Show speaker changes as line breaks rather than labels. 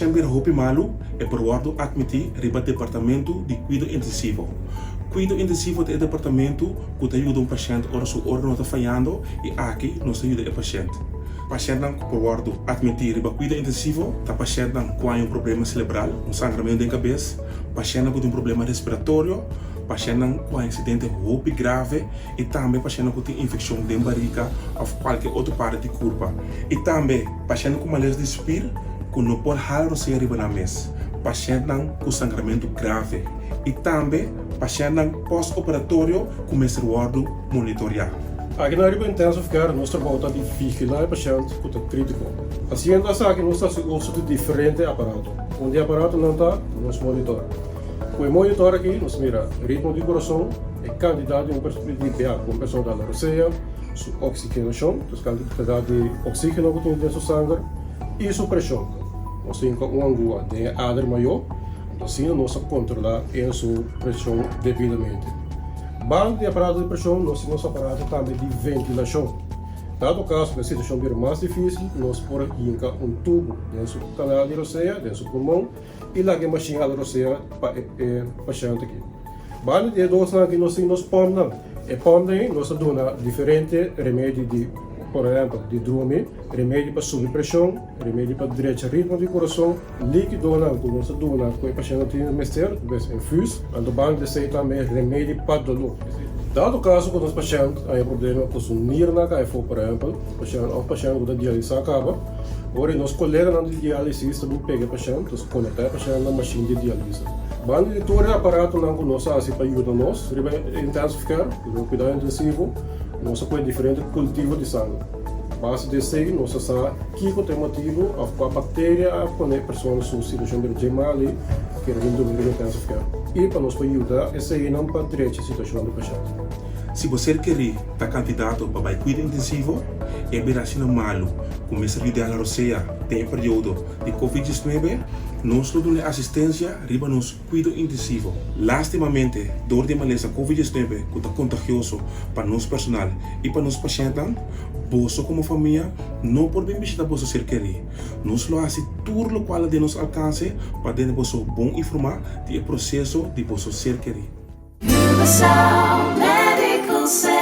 pashènt bira hopi malu, e por wòrdu atmití riba departamentu di kuido intensivo. Kuido intensivo ta e departamentu ku ta yuda un pashènt ora su órgano ta fayando i aki nos ta yuda e pashènt. Pashèntnan ku por wòrdu atmití riba kuido intensivo ta pashèntnan ku haña un problema selebral, un sangramentu den kabes, pashèntnan ku tin un problema respiratorio, pashèntnan ku haña aksidente hopi grave i tambe pashèntnan ku tin infekshon den barika òf kualke otro parti di kurpa. I tambe pashèntnan ku malesa di spir ku no por hala rosea riba nan mes, pashèntnan ku sangramentu grave i tambe pashèntnan postoperatorio ku mester wòrdu monitoriá.
Aki na riba Intensive Care nos trabou ta di vigilá e pashènt ku ta krítiko. Hasiendo esaki nos ta hasi uso di diferente aparato. Un di e aparatonan ta nos monitor. Ku e monitor aki nos mira ritmo di kurason, e kantidat di un di bia ku un persona ta rosea, su oksigenashon, dus kantidat di oksígeno ku tin den su sanger, i su preshon. Nos tin ku un angua den e ader mayó, anto asina nos ta kontrolá e su preshon debidamente. Banda di aparato di preshon nos tin nos aparato tambe di ventilashon. Dado kaso ku e situashon bira mas difísil, nos por hinka un tubu den su kanal di rosea, den su pulmon, i laga e mashin hala rosea pa e pashènt aki. Banda di e dosnan aki nos tin nos pòmpnan. E pòmpnan ei nos ta duna diferente remedi di, por ehèmpel, di drumi, remedi pa subi preshon, remedi pa drecha ritmo di kurason, líkidonan ku nos ta duna ku e pashènt tin mester, bes infus, anto banda di esei tambe remedi pa doló. Dado kaso ku nos pashènt haña problema ku su nirnan kai afó, por ehèmpel, pashènt òf pashènt ku ta dialisá kaba, ora nos koleganan di diálisis ta bin pega e pashènt, nos konektá e pashènt na mashin di dialisa. Banda di tur e aparatonan ku nos a hasi pa yuda nos riba e intensive care, riba e kuidado intensivo, nos a pone diferente kultivo di sanger. A base di esei nos a sa kiko ta e motibu òf kua bakteria a pone e persona su situashon bira dje mal i kere bin durmi riba intensive care i pa nos por yuda eseinan pa drecha e situashon di pashènt.
Si bo ser kerí ta kandidato pa bai kuido intensivo, e bira asina malu ku mester yuda la rosea den e periodo di Covid 19, nos lo duna e asistensia riba nos kuido intensivo. Lastimamente, dor di e malesa Covid 19 ku ta kontagioso pa nos personal i pa nos pashèntnan, boso komo famia no por bin bishita boso ser kerí. Nos lo hasi tur lokual ta den nos alkanse pa dene boso bon informá di e proseso di boso ser kerí.
Curaçao Medical Center.